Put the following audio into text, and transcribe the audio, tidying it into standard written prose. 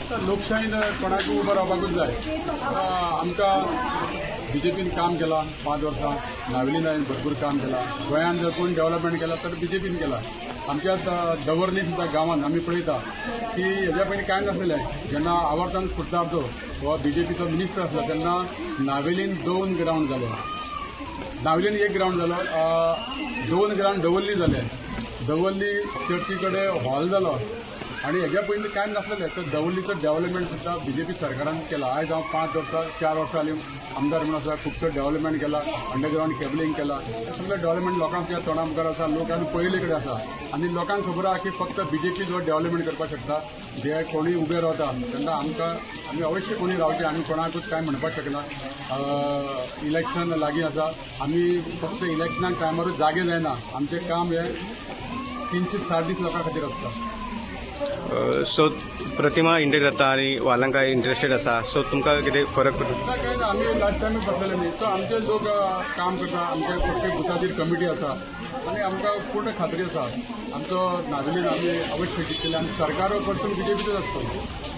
लोकशाहीन कोणाकूय उबो रावपाकूच जाय. आमकां बीजेपीन काम केलां 5 वर्सां, नावेलीन हांवें भरपूर काम केलां. गोंयांत जर कोण डेव्हलपमेंट केलां तर बीजेपीन केलां. आमच्या दवर्ली सुद्दां गांवांत आमी पळयता की हेज्या पयलीं कांय नासलें. जेन्ना आवर्तन फुडतार्दो हो बीजेपीचो मिनिस्टर आसलो तेन्ना नावेलीन 2 ग्रावंड जाले, नावेलीन 1 ग्रावंड जालो, 2 ग्रावंड दवर्ली जाले, दवर्ली चर्ची कडेन हॉल जालो आनी हेज्या पयलीं कांय नासलेलें. तर दवर्लीचो डेव्हलपमेंट सुद्दां बीजेपी सरकारान केला. आयज हांव 5 वर्सां 4 वर्सां जालीं आमदार म्हणून आसा, खुबसो डेव्हलपमेंट केला, अंडरग्रावंड केबलिंग केला, सगळें डेव्हलपमेंट लोकांच्या तोंडा मुखार आसा, लोक आनी पळयले कडेन आसा आनी लोकांक खबर आसा की फक्त बीजेपी जो डेव्हलपमेंट करपाक शकता. जे कोणूय उबे रावता तेन्ना आमकां आमी अवश्य कोणी रावचें, आमी कोणाकूच कांय म्हणपाक शकना. इलेक्शन लागीं आसा, आमी फक्त इलेक्शनाक टायमारूच जागे जायना, आमचें काम हें 360 दीस लोकां खातीर आसता. सो प्रतिमा इंटर जाता आनी वालंका इंट्रस्टेड आसा, सो तुमकां कितें फरक पडटा? कांय ना, आमी लास्ट टायम बसलेले न्ही, सो आमचे लोक काम करता, आमचे प्रत्येक बुथाचेर कमिटी आसा आनी आमकां पूर्ण खात्री आसा आमचो नावेलीन आमी अवश्य जिखतले आनी सरकार परतून बीजेपीचोच आसतलो.